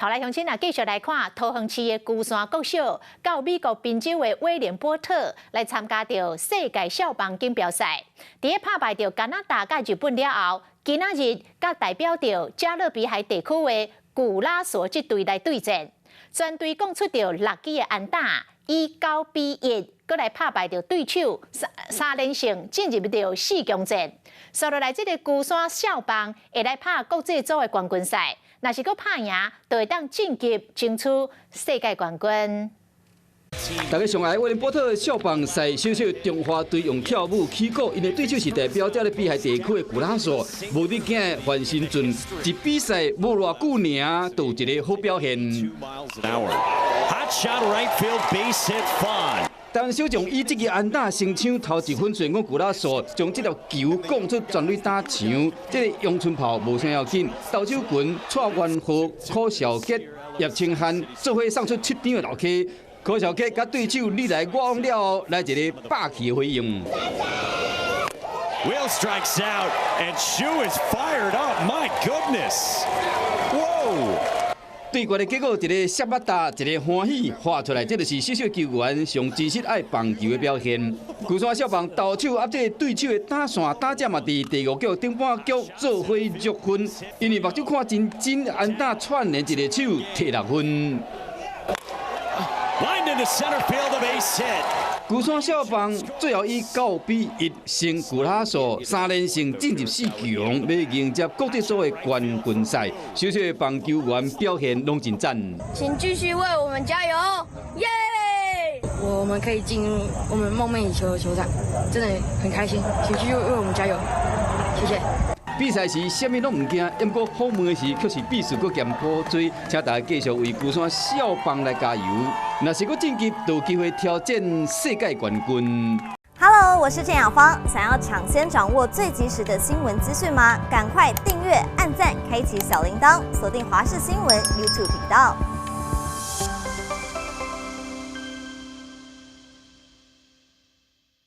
好來，鄉親啊，繼續來看桃園市的龜山國小，佮美國賓州的威廉波特來參加著世界少棒錦標賽。佇咧拍敗著加拿大佮日本了後，今仔日佮代表著加勒比海地區的古拉索這隊來對戰。全隊貢出著六支的安打，以9比1，閣來拍敗著對手三連勝，進入著四強戰。紲落來，這個龜山少棒會來拍國際組的冠軍賽。若是閣拍贏，就會當晉級爭取世界冠軍。大家上愛威廉波特少棒賽，小小中華隊用跳舞起鼓，𪜶的對手是代表加勒比海地區的古拉索，無你驚翻身陣，一比賽無偌久爾，就有一個好表現。 Hot shot right field, base hit Fon. 但小將以這個安打先搶頭一分，雖然講古拉索將這粒球摃出全壘打牆，這個陽春炮無啥要緊，投手群蔡元和、柯紹傑、葉清漢做伙送出七張的落溪，柯紹傑佮對手你來我往了後，來一個霸氣的回應。 Will strikes out and Shu is fired up. My goodness! Whoa! 對決的結果，一个摔腹焦，一个歡喜畫出來，這就是小小球員上真實愛棒球的表現。龜山少棒投手壓這個對手的打線，打者嘛佇第五局頂半局做伙入分，因為目睭看真緊，安打串連一个手摕六分。 Lined into center field, a base hit. 龜山少棒最後以9比1勝古拉索，三連勝進入四強，欲迎接國際組的冠軍賽。小小的棒球員表現攏真讚。請繼續為我們加油，耶！我們可以進入我們夢寐以求的球場，真的很開心，請繼續為我們加油，謝謝。比賽時啥物攏毋驚，毋過訪問的時卻是比數閣嫌苦追，請大家繼續為龜山少棒來加油。若是閣晉級，就有機會挑戰世界冠軍。 Hello，我是鄭雅芳。想要搶先掌握最及時的新聞資訊嗎？趕快訂閱、按讚、開啟小鈴鐺，鎖定華視新聞 YouTube 頻道。